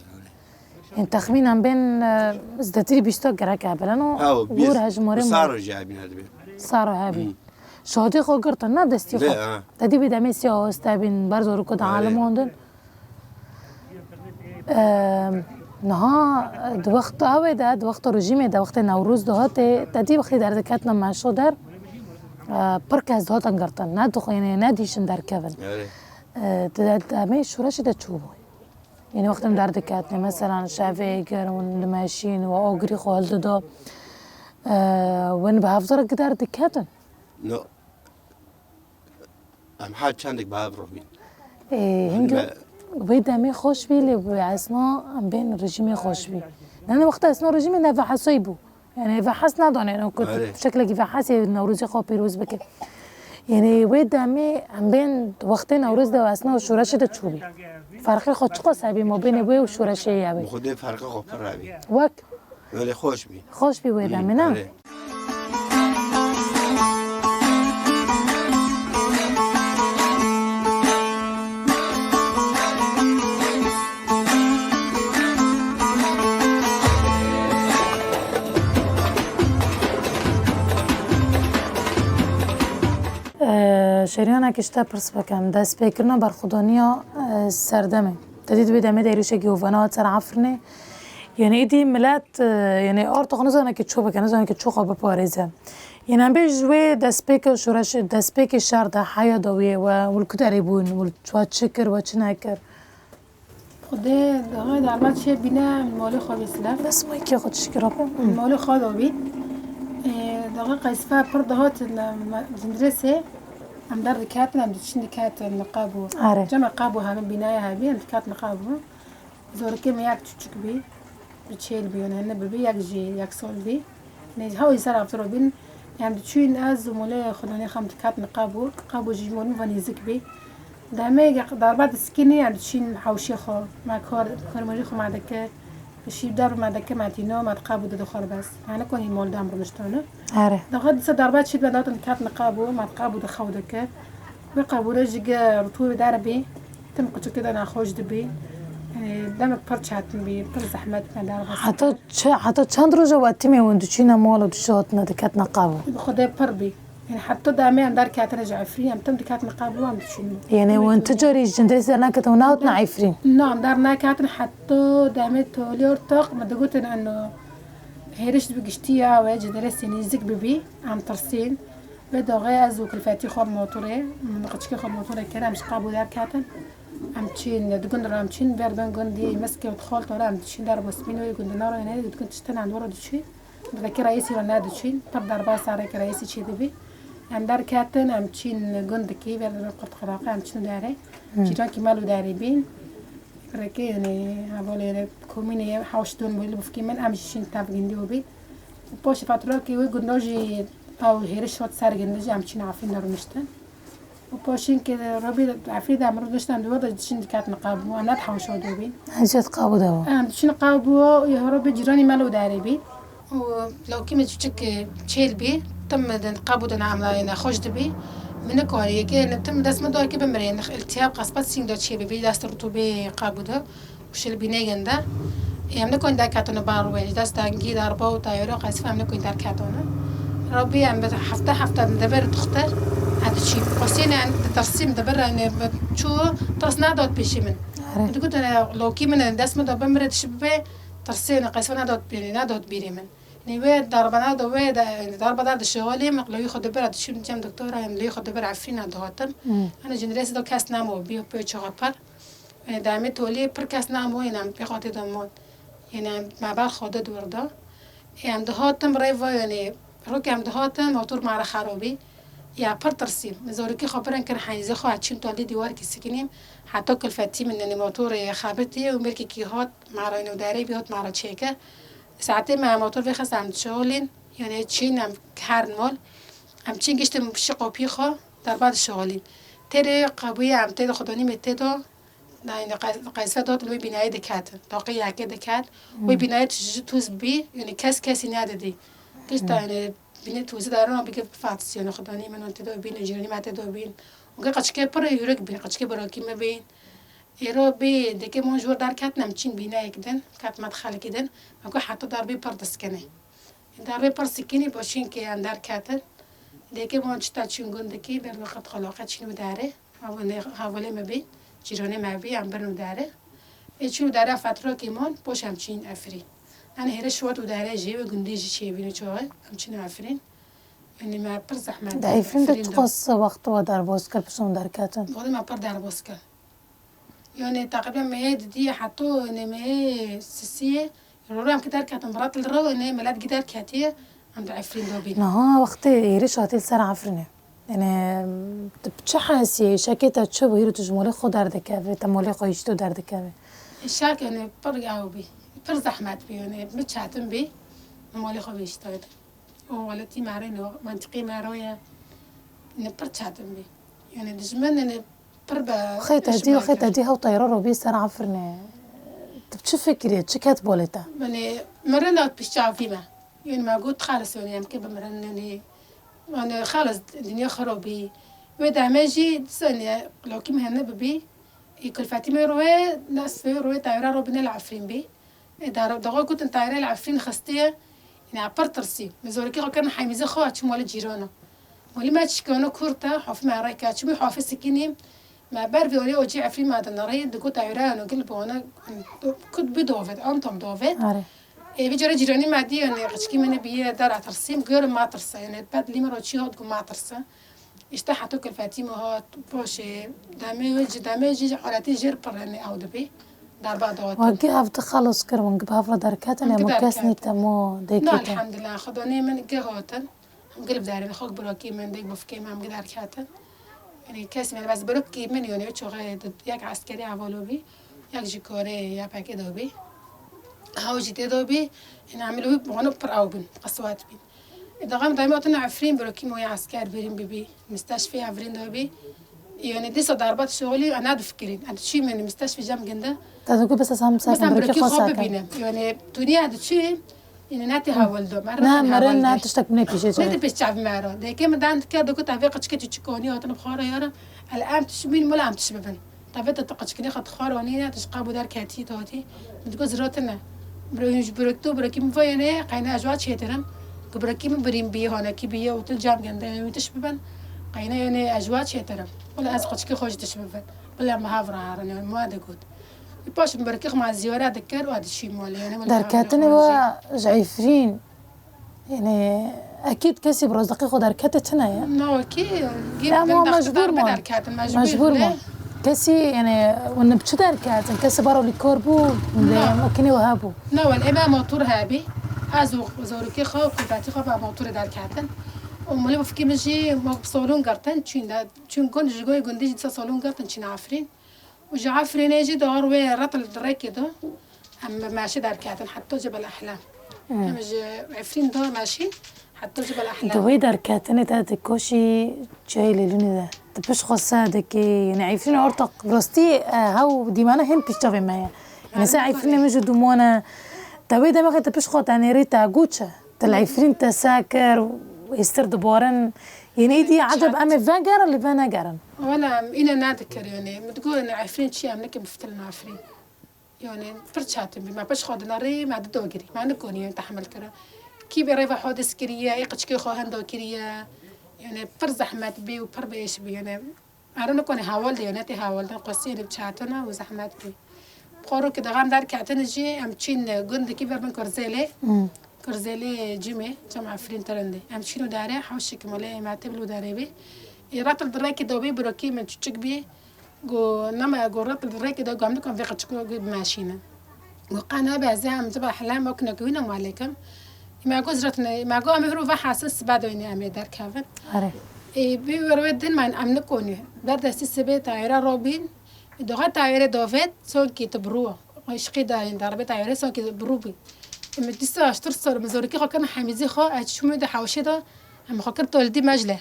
Yanî texmînen bên, e, zêdetirî bîsta gerek hebin û gor hejmarê. Saro jî hebî, ne dibê. Saro hebî. Şadê xwe girtin, ne destî xwe. Te dî wê demê siyah hoste bîn, ber zarokê de alimandin. Niha di wexta ew ê de, di wexta rejîmê de, wextê Newroz dihatê, te dî wextê derdiketina meşo der, e, pir kes dihatin girtin. Ne dixwînê, ne dîşin derkevin. E, di demê şoreşê de çûbû. Yanî wextê em derdiketinê, meselan, şevê gir hûn dimeşîn û agirî xwe hildida, e, hûn bi hevdar derdiketin. No. Em her çendek bi hev re bîn. Ê, hingî wê demê xweş bî, lê wê esna em bên rejîmê xweş bî. Nane wexta esna rejîmê ne vehesayî bû. Yanî vehes nedanê, no ku şeklekî vehesê Newrozê xwe pîroz bike. Yanî wê demê em bên wextê Newroz de esna şoreşê de çûbî. Ferqê xwe çiqas hebî mabênê wê û şoreşê ye wê? Bi xwedê ferqê xwe pir hebî. Wek? Wele xweş bî. Xweş bî wê demê, ne? Erê. Şeriyanek ji te pirs bikim. Destpêkirina berxwedaniya, e, serdemê. Te dî di wê demê de êrişekî hovena hat ser Efrînê. Yanî êdî milet, e, yanî artox nizane ki ço bike, nizane ki ço xwe biparêze. Yanî em bê ji wê destpêka şoreş, destpêkê şer de heya dawiyê we, û li ku derê bûn, û we çi kir, we çi nekir? Xwedê daxê derba çê bîne, min malê xwe bî silav. Bes maykê xwe tişkî rabe. Min malê xwe da bî. Daxê qeysfe pir dihatin cindirêsê. Em derdiketin, em diçin diketin li qebû. Are. Cem me qebû hebin, bînaya hebî, em diketin li qebû. Zorikê me yek çûçik bî. Bi çêl bî, yanî ne bibî, yek jî yek sal bî. Nê, hew jî ser avtiro bîn. Em diçûn, ez û molê xwedanê xwe em diketin qebû. Qebû jî ji molê min ve nêzik bî. Demê ge-, darba diskînî, em diçîn hewşê xwe. Me kar, karmarî xwe me dikir. Pişî der me dikir, me tîno, me di qebû de dixwar bes. Me nikonî mol dem rûniştane. Erê. Daxê dîsa darba çî me datin diketin qebû, me di qebû de xew dikir. Wê qebûre jî ge rutûbê derbî, tim quçikê de nexweş dibî. Yanî demek pir çetin bî, pir zehmet me derbas. Heta çi, heta çend roja we timê hûn diçûne mal û dişihatine diketine qebû? Bi Xwedê pir bî. Yanî heta demê em derketine ji Efrîn, em tim diketine qebû, em diçûne. Yanî hûn ti carî ji cindirêsê derneketine û nehatine Efrîn? Na, em derneketin heta demê tolî ortoq me digotin eno hêriş bi giştiya we cindirêsê nêzik bibî, em tirsîn. Wê daxê ez û kulfetî xwe bi motorê, min qiçikê xwe bi motorê kir, em ji qebû derketin. Em çîn, di gund re em çîn, ber bin gundî Meskê û Dixol tore em diçîn, derbas bîn wê gundina re, yanî di gund tiştin em were diçîn. Bi vekî reîsî re nediçîn, pir derbas serê ki reîsî çê dibî. Em derketin, em çîn gundikî, ber qurtxiraqe, em çîn derê. Cîrankî mel û derê bîn. Reke, yanî, hevalê komînê ye, hewş don wê li bifkê min, em jî şîn tev gindî û bîn. Û paşê faturokê wê gunda jî ew hêriş hat ser gindi jî, em çîn Efrîn de rûniştin. Û paşîn ke Rabî Efrîn de em rûniştin, em di wê de diçîn diketin qebû, em ne di hewşa de bîn. Em jî di qebû de bû. Em diçîn qebû, ya Rabî cîranî mel û derê bîn. Û lawkî min çûçik, e, çêl bî, tim di qebû de ne emlayê nexweş dibî. Min nikarî, yekê ne tim dest min da ki bimire, ne îltihab qespat sîng da çê bibî, dest rutûbê qebû de. Û şil bînê ginde. Ê, em nikarîn derketin bar wê, ji dest dengî, darba û tayora qesif em nikarîn derketin. Rabî em bi hefte hefte em dibir duxtir, em diçîn. Qosîn em ditirsîm dibir, em çû tirs nedat pêşî min. Erê. Digot, e, lawkî min dest min da bimire dişi bibe, tirsê ne qesif nedat bîrî, nedat bîrî min. Nê wê darbe nado, wê de, darbe dar dişixulî, min qilewî xwe dibir, dişîm cem doktora, em lewî xwe dibir Efrîna dihatin. Hmm. Yanî jenerêsê de kes nemo, bîyo pê çaxa pir. Yanî demê tolî pir kes nemo, yanî em pê xwe tê de mon. Yanî em me ber xwe de dûr da. Ê, em dihatin rê ve, yanî rokê em dihatin, motor me re xero bî. Ya pir tirsîm. Min zorikî xwe pir kir, heyzê xwe çîm tolî dîwarkî sikinîm. Heta kulfetî min, yanî motorê xebitî û mêrkekî hat, me re nûderê bî, hat me re çêke. Saetê me motor vêxist em diçolîn, yanî çîn em herin mol. Em çîn giştin pişî qopî xwe, darba dişixulîn. Têrê qebûyê em tê de xwedanî me tê de, yanî qe-, qeyse dot li wê bînayê diketin. Daqê yekê diket, wê bînayê tûz, tûz bî, yanî kes kesî nedidî. Gişta, yanî bînê tûzî darin bike fatisiyonê xwedanî min tê de bîn, cîranî me tê de bîn. Û ke qeçikê pir hûrik bîn, qeçikê birakî me bîn. Êro bê deke mon ji wir derketin, em çîn bîneyek din, ket me xelkî din, me ku heta darbê pir diskene. Darbê pir sikinî, boşîn ke em derketin. Deke mon çita çîn gundikî, ber wexet xeloqe çîn û dare. Hevalê, hevalê me bî, cîranê me bî, em birin û dare. Ê çîn û dare fetrokê mon, boş em çîn Efrîn. Em hêre şuwat û dare jî, wê gundê jî çêbîne çaxê, em çîn Efrîn. Yanî me pir zehmet. Di Efrîn de çiqas wext we derbas kir, pişt hûn derketin? Valla me pir derbas kir. Yanî teqrîben mehê didiyê heta, yanî mehê sisiyê, rore em ki derketin, birat li rew, yanî milet gi derketiye, em di Efrîn de bîn. Niha wextê êrîş hatî li ser Efrînê. Yanî tu bi çi hesiyê, şekê te çi bû, hîrî tu ji molê xwe derdikevî, te molê xwe hişto derdikevî? Şek, yanî pir ew bî, pir zehmet bî, yanî bi çetin bî, molê xwe bihiştaydim. O welatî me re ne, mentiqê me re ye. Ne pir çetin bî. Yanî dijmin ne pir be. Xê te dî, xê te dî hew teyra robî ser Efrînê. Tu çi fikirî, çi ket bolê te? Yanî mirin hat pişt çavî me. Yanî me got, xalis, yanî em ke bimirin, yanî, yanî xalis, dinya xirab bî. Wê demê jî, yanî, lokî me hene bibî. Ê kulfetî me roye, nas roye teyra robîne li Efrîn bî. Ê, dar-, dawa gotin tayre li Efrîn xistiye, ina pir tirsî. Min zorikî xwe kirin hemîzê xwe, çûm wele cîrana. Welî me çikana kurt e, hafî me rê ke, çûmî hafî sikînî, me ber vê olê ocî Efrîn me dinirî, digot tayre ano gil bana, kut bi dovêt, an tam dovêt. Are. Ê, vî cara cîranî me dî, yanî qiçkî min biye der etirsîm, gör ma tirse, yanî ped lî min ro çî hat ku ma tirse. Îşte heta kulfetî me hat, poşê, demê wê jî, demê jî aletê jêr pir, yanî ew dibî. Darba dawet. Wekî ev tu xelas kir, wan bi hev re derketin, em kes nîte mo, dêkî te. Elhamdulillah, Xwedê min gi hatin. Em gil bidarên, xwe birakî min, dêk bifkê min, em gi derketin. Yanî kes min, bes birakî min, yanî çaxê yek eskerî hevalo bî, yek jî karê Y P G de bî. Hew jî tê de bî, yanî em li wî wana pir ew bin, qiswet bin. Daxem daîma tine Efrîn, birokî moya esker birîn bibî, misteşfê Efrîn de bî. Yanî dîsa darbat şolî, ena difikirîn. Ena çî min misteşfê cem ginde. Te digot bes ez hem sakin birokî xwe sakin. Yanî duniya diçî, yanî ne tê hewil do. Ne, merin ne tiştek min pêşê çi. Ne tê pêş çav me ra. Deke min dan dike, digot, evê qiçke çi çikonî hatin bi xara yara. El em tişmîn, mula em tişbibin. Tavê te qiçkinê xwe dixwar anîne, tu ji qab û derketî datî. Min digot zira tune. Birayî ji birek tu, birekî min vayene, qeyne ez wa çêtirim. Ku birekî min birîn bî, hanekî bî, û tu cem gende, û tiş bibin. Qeyne yanî ez wa çêtirim. Wala ez qiçkî xwe ji tiş bibin. Bila me hev raharin, yanî ma digot. Paş min birekî xwe ma ziyare dikir, û diçî malê, yanî wala derketinê we ji Efrîn. Yanî, ekîd kesî bi rojdeqê xwe derkete tune ye. Na, wekî, ya, ma mecbûr ma. Mecbûr ma. Kesî, yanî, hûn bi çi derketin? Kesî baro lîkor bû, lê makînê we hebû? Na, wen ê me motor hebî. Ez û zorokê xwe û kuvvetî xwe bi motorê derketin. Û malê bifkê min jî ma salon girtin, çûn de, çûn gund, ji goyê gundî jî dîsa salon girtin, çûn Efrîn. Û ji Efrînê jî dawar wê retil di rêkê de. Em bi meşî derketin, heta Cebel Ehlem. Hmm. Em ji Efrîn de meşî, heta Cebel Ehlem. Di wê derketinê te dikoşî çiyayê Lêlûnê de. Tu pişt xwe se dikî, yanî Efrîn ortak rastî, e, hew dîmana hên pişt çavê me ye. Yanî se Efrînê min ji dûmane. Te wê demexê tu pişt xwe te nêrî te got çi? Te li Efrîn te se kir, hêstir dibarin. Yanî êdî eceb em ê vegerin, lê venegerin. Wela em îne nedikir, yanî. Min digot, yanî Efrîn çi, em nekin biftilin Efrîn. Yanî pir çetin bî. Me pişt xwe dinerî, me dido girî. Me nikonî, yanî, tehmil kira. Kî bê rêva hodis kiriye, ê qiçkê xwe hendo kiriye. Yanî pir zehmet bî û pir biêş bî. Yanî Ero nikonê hawal de, yonetê hawal de, qosiyê li çatine û zehmet bû. Xorokê de xem derketine jî, em çîn gundekî ver bin Kurzêlê. Hmm. Kurzêlê Cimê, Cem Efrîn terindê. Em çîn û dare, hewşik malê em hatê bil û dare bî. Ê, retil di rêkê de bî, birokî min çuçik bî. Go, nema, go retil di rêkê de, go em dikan vê qiçiko go bimeşînin. Û qe nebe ez ê em ziba helem wek nekewîne malekim. Me go ziratine, me go em hiro ve hasin sibe doyne em ê derkevin. Are. Ê, bi wer wê din man em nikonî. Ber destî sibê tayêre robîn. Doğa tayêre dovet, sonkî tu bru. Işqî da, darbe tayêre, sonkî bru bî. Em dîsa aştir sor, em zorikî xwe kena hemîzî xwe, ez çûme de hawşê de, em xwe kir toldî mecle.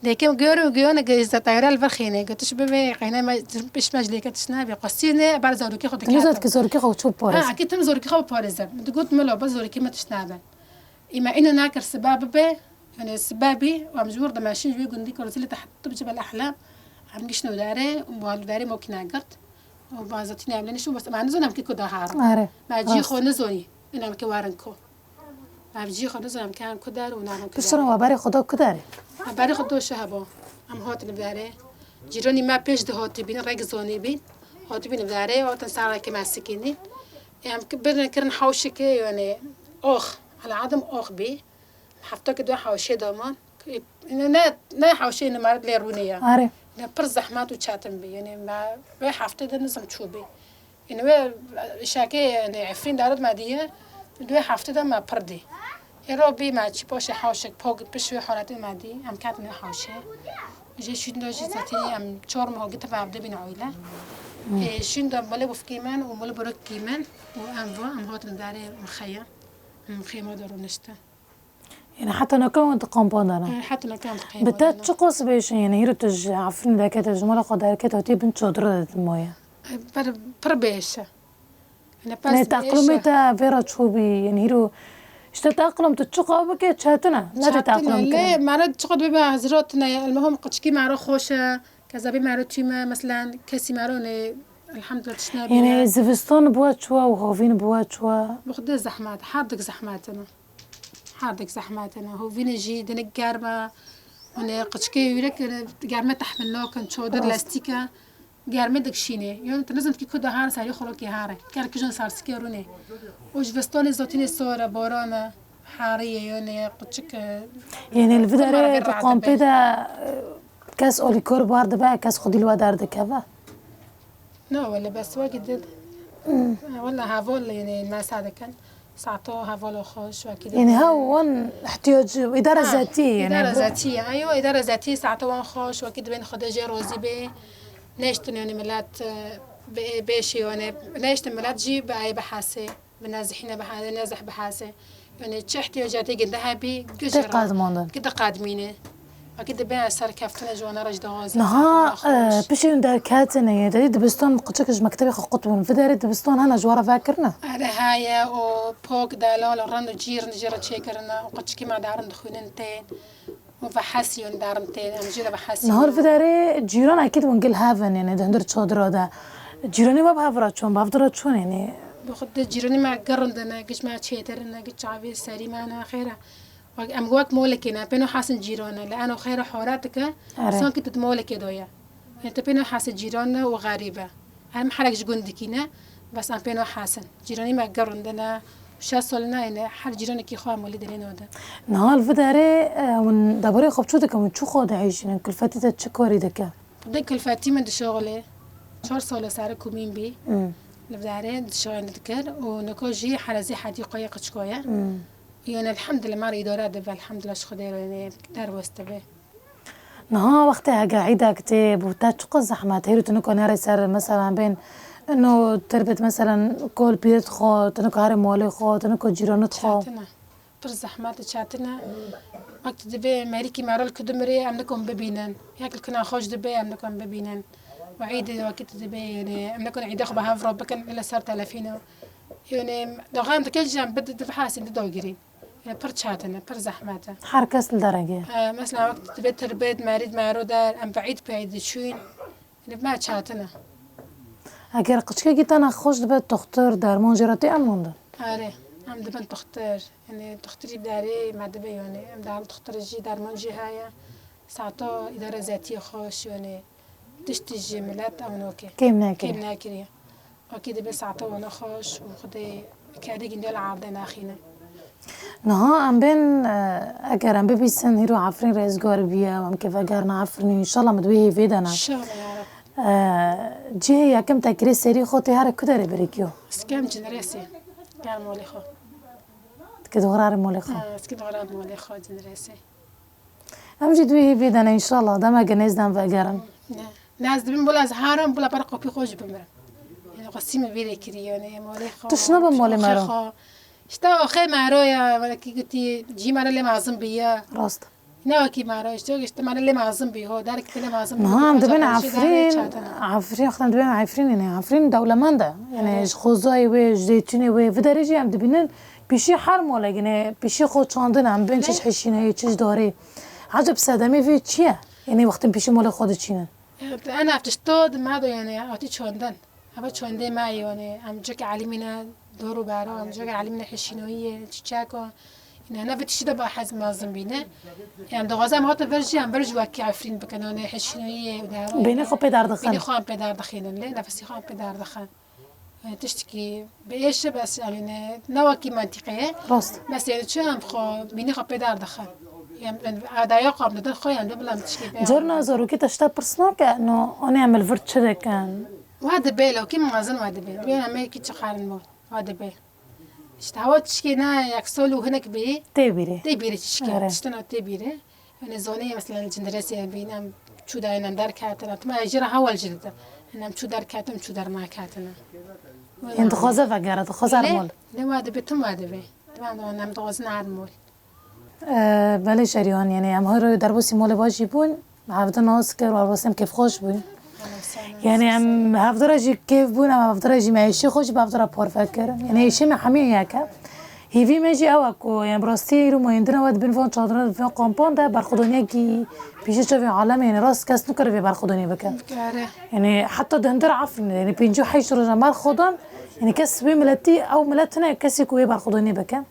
Lêke gör û gör ne ge îzzet ayra li vir xînê. Gotiş bibe qeyne me, piş me ji lêke tiş nabe. Qasî ne ber zarokê xwe dikete. Nizat ki zorokê xwe çû paris. Ha, ki tim zorokê xwe parêze. Digot milo, ber zorokê me tiş nabe. Î me îno nakir sibe bibe. Yani sibe bî, em ji wir dimeşin ji wê gundî Kurzîlê te heta bi Cebel Ehlem. Em gişno dare, û wal dare mokî nagirt. Û bazatîne em lê nişin, bas, em nizonim ki ku dahar. Are. Me cî xwe nizonî. Ina em ki warin ku. Ev cî xwe nizam ke em ku der û navin ku der. Piştre we berê xwe da ku derê? Em berê xwe do şehebo. Em hatin bi derê. Cîranî me pêş de hatibîn, rek zonî bîn. Hatibîn bi derê, hatin ser reke me sikînî. Em ki birin kirin hawşikê, yani ox. Ela adim ox bî. Hefta ki du hawşê daman. Ne, ne, ne hawşê numara lê rûnê ya. Are. Ne pir zehmet û çetin bî. Yani me vê hefte de nizam çû bî. Ên wê şekê, ên Efrîn darit me diye, di wê hefte de me pir dî. Êro bî me çi poşê hewşek pok piş wê halatê me dî, em ketine hewşê. Jê şûnda jî zetî em çor meho gitî ve evde bîne oyle. Ê şûnda malê bufkî min û malê burikî min û em va, em hatin darê mixeya. Em xêma de rûniştin. Yani heta naka wan di kampan de ne? E, heta naka wan di kampan de ne. Bi te çiqas bêşin, yani hîro tu ji Efrînê derkete, ji mala xwe derkete, hatî bin çadira de tu maye? E, pir, pir bêş e. Yani pes bêş e. Ne teqlumê te vê re çû bî, yani hîro işte teqlum tu çiqa bike çetin e. Ne te teqlum kir. Lê mero çiqa dibe be hezirot ne, elmehom qiçkî mero xweş e, kezabî mero tîm e, meselen kesî mero ne, elhamdülillah tişt nebîne. Yani zivistan bi we çû û havîn bi we çû? Bi xwedê zehmet, her dik zehmet e. Her dik zehmet e. Hovînê jî dinik germ e. Hûn ê qiçkê wîrek germe tehmil nakin. Çodir lestîk e. Germê dikşînê. Yon tu nizim ki ku dahar serî xolokê hare. Ker kijon sarsikê rûnê. Û ji vestanê zotînê sor e, boran e. Harî ye, yonê qiçik e. Yanî li vî derê di kampê de, e, kes alîkor bar dibe, kes xwedî li we derdikeve? Na, wele bes wekî did. Wele heval, yani, mesa dikin. Saeto heval xweş, wekî did. Yani, ha, wan ihtiyac, îdare zetî, yani, îdare zetî, eyo, îdare zetî, saeto wan xweş, wekî dibên Xwedê jê rozî bê. Neştin, yani, millet, e, bê-, bêşî, yani, neştin millet jî bi ay bihesê. Bi nezihîne bihase, nezih bihase. Yani çi ihtiyacatê ginde hebî, gijî qadmandin. Gide qadmîne. Akî dibe serkeftine ji wana re ji dixwazin. Niha, e, piştî hûn derketine ye, dedî dibistan qiçik ji mektebê xwe qutbin. Vê derê dibistan hene ji we re vekirine? Erê heye û pok, delal û rind û cîr jê re çêkirine û qiçikî me darin dixwînin tên. Û vehesî, yani darin tên, em jê re vehesî. Niha li vê derê cîran ekîd hûn gil hev in, yani di hundir çadira de. Cîranê we bi hev re çûn, bi hev re çûn, yani. Bi xwe de cîranê me gerindine, giş me çêtirine, giş çavê serî me ne xêr e. Wek, em wek molekê ne, pêno hesin cîran e, li eno xêr e hora dike, sanki tu di molekê de ye. Yani tu pêno hesi cîran e û xerîb e. Em herek ji gundikî ne, bes em pê nahêsin. Cîranî me gerûn de ne, şeş sal nayêne, her cîranekî xwe em welî derê nade. Niha li vê derê, e, hûn debarê xwe bi çi dikin, hûn çi xwe dihêjînin, kulfetî te çi karî dike? Xwedê kulfetî min dişixulê. Çar sal e sere komîn bî. Hmm. Li vê derê dişixulê dikir û niko jî herezî hedîqoyê qiçkoye. Hmm. Yanî elhamdulillah, me re îdare dibe, elhamdulillah, ji Xwedê re, yanî derbas dibe. Niha wextê hege îdek tê, bo te çiqas zehmet, hêrî tu nika nerê ser, mesela, bên ino tirbet, mesela, kol pîret xwe, tu nika herê malê xwe, tu nika cîranit xwe. Çetin e. Pir zehmet e, çetin e. Wek tu dibê merîkî mero li ku dimrê, em nikon bibînin. Yek li ku nexweş dibe, em nikon bibînin. Û îdê wekî tu dibê, yanî em nikon îdê xwe bi hev re bikin, li ser telefîno. Yanî doxan dike jî em bid-, dibihesîn, didogirîn. Yanî pir çetin e, pir zehmet e. Her kes li derek e. E, mesela wek tu dibê tirbet, merîd mero der, em bi îd pey diçûn. Li me çetin e. Eger qiçkekî te nexweş dibe, toxtir, derman jê re tê amandin? Erê, em dibin toxtir. Yanî toxtirî bi derê me dibe, yanî em der toxtir jî, derman jî heye. Saeto îdare zetiyê xweş, yanî tiştî ji milet ew nokê. Kêm nekiriye. Kêm nekiriye. Wekî dibe saeta wana xweş û Xwedê kedê gîndê li erdê naxîne. Niha em bên, e, eger em bibîsin hîro Efrîn rêzgar bûye û em kê vegerine Efrînê, înşallah em di wê hêvê de ne. Înşallah ya Reb. E, cihê yekem te kirê serî xwe tê here ku derê birikiyo? Skem Cinrêsê. Gel molê xwe. Dike dixwara molê xwe. Ha, skem dixwara molê xwe Cinrêsê. Em jî di wê hêvê de ne, înşallah demeke nêz de em vegerin. Ne. Ne, ez dibim bila ez herim, bila pere qopî xwe jî bimirim. Yanî xwestî min vê de kirî, yanî molê xwe, Tu şina be molê mero? Xwe. Îşte axê mero ya, wekî gotî, cî mero lê mezin bîye. Rast. Ne wekî mero, îşte, îşte mero lê mezin bî, ho, derek lê mezin bî. Niha em dibin Efrîn, Efrîn, wexta em dibin Efrîn, yanî Efrîn dewlemend e. Yanî Evet. Ji xozayê wê, ji zeytûnê wê, vê derê jî em dibînin, pîşî her molek, yanî pîşî xwe çandin em bin, çi ji Evet. hişîneyê, çi ji darê. Eceb sedemê vê çi ye? Yanî wextên pîşî molê xwe diçînin. Ena tişto di me de, yanî hatî çandin. Eva çandê me, yanî em cik elîmîne dor û bera, em cik elîmîne hişînoyî ye, çiçek o. Yanî hene vê tiştî de ba hez mezin bîne. Yanî dixwaze em hatin vir jî, em vir jî wekî Efrîn bikin, yanî hişînoyî ye û dera. Bêhnê xwe pê derdixin. Bêhnê xwe em pê derdixînin, lê nefesî xwe em pê derdixin. E, tiştekî bi êş e, bes, yanî ne, ne wekî mentîqe ye. Rast. Bes, yanî çi em xwe, bînî xwe pê dar dixin. Em, em, adaya xwe em didin xwe, em dibin em tiştekî pê. Carna zarokê te ji te pirs nake, no, anê em li vir çi dikin? Wa dibe, lokî mezin wa dibe. Dibê em ê kî çi xarin bo, wa dibe. Îşte hewa tiştekî ne yek sol û hinek bî. Tê bîrê. Tê bîrê tiştekî. Erê. Tiştino tê bîrê. Yanî zonê, mesela, li Cindirêsê bîn, em çû dayên, em derketin, em tima jî re hewl jî didin. Yanî em çû derketin, em çû dernaketine. Ên dixwaze vegere, dixwaze her mol. Lê wa dibe, tim wa dibe. Dibe em, em dixwazin her mol. Ee, belê Şerîhan, yanî em her derbasî molê ba jî bûn, hevdin nas kir û derbasî em kêfxweş bûn. Yanî em hevdira jî kêf bûn, em hevdira jî me êşê xwe jî bi hevdira parve kir. Yanî êşê me hemî yek e. Hêvî me jî ew e ku, yanî bi rastî îro mayîndina we di bin van çadira, di van kampan de berxwedaniyekî pîşê çavê alemê, yanî rast kes nikare vê berxwedaniyê bike. Yanî heta di hundir Efrînê de, yanî pêncî û heşt rojan berxwedan, yanî kes wê miletî, ew milet tune kesê ku wê berxwedaniyê bike.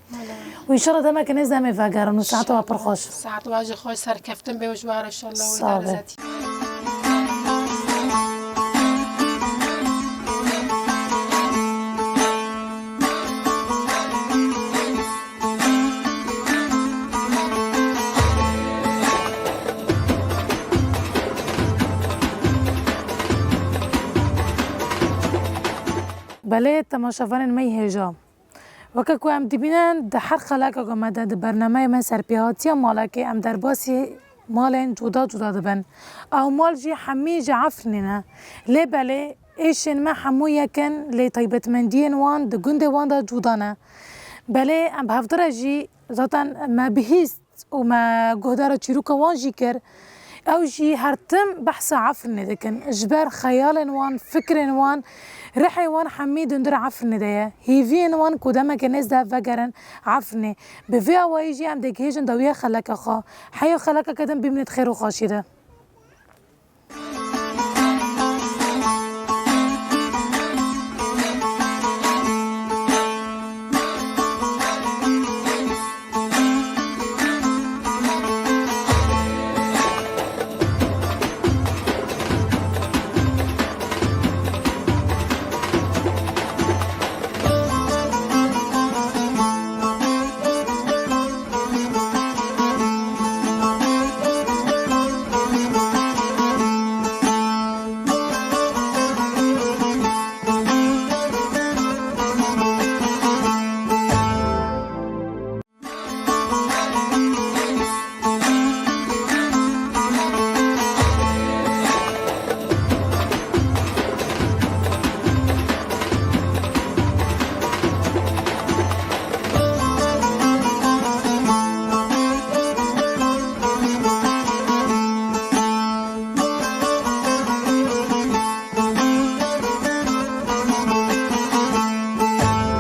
Û înşallah demeke nêz de em ê vegerin û saeta we pir xweş. Saet we jî xweş, serkeftin be û ji we re înşallah û Sağ ol. Belê, temaşevanên me yê hêja. Weke ku em dibînin, di her xelekeke me de di bernameyê me serpêhatiya malekê em derbasî malên cuda cuda dibin. Ew mal jî hemî ji Efrînê ne. Lê belê êşên me hemû yek in, lê taybetmendiyên wan di gundê wan de cuda ne. Belê em bi hevdira jî zaten me bihîst û me guhdara çîroka wan jî kir. Ew jî her tim behsa Efrînê dikin. Ji ber xeyalên wan, fikrên wan, rihê wan hemî di hundir Efrînê de ye. Hêviyên wan ku demeke nêz de vegerin Efrînê. Bi vê awayî jî em digihêjin dawiya xeleka xwe. Heya xelekeke din bimîne di xêr û xweşî de.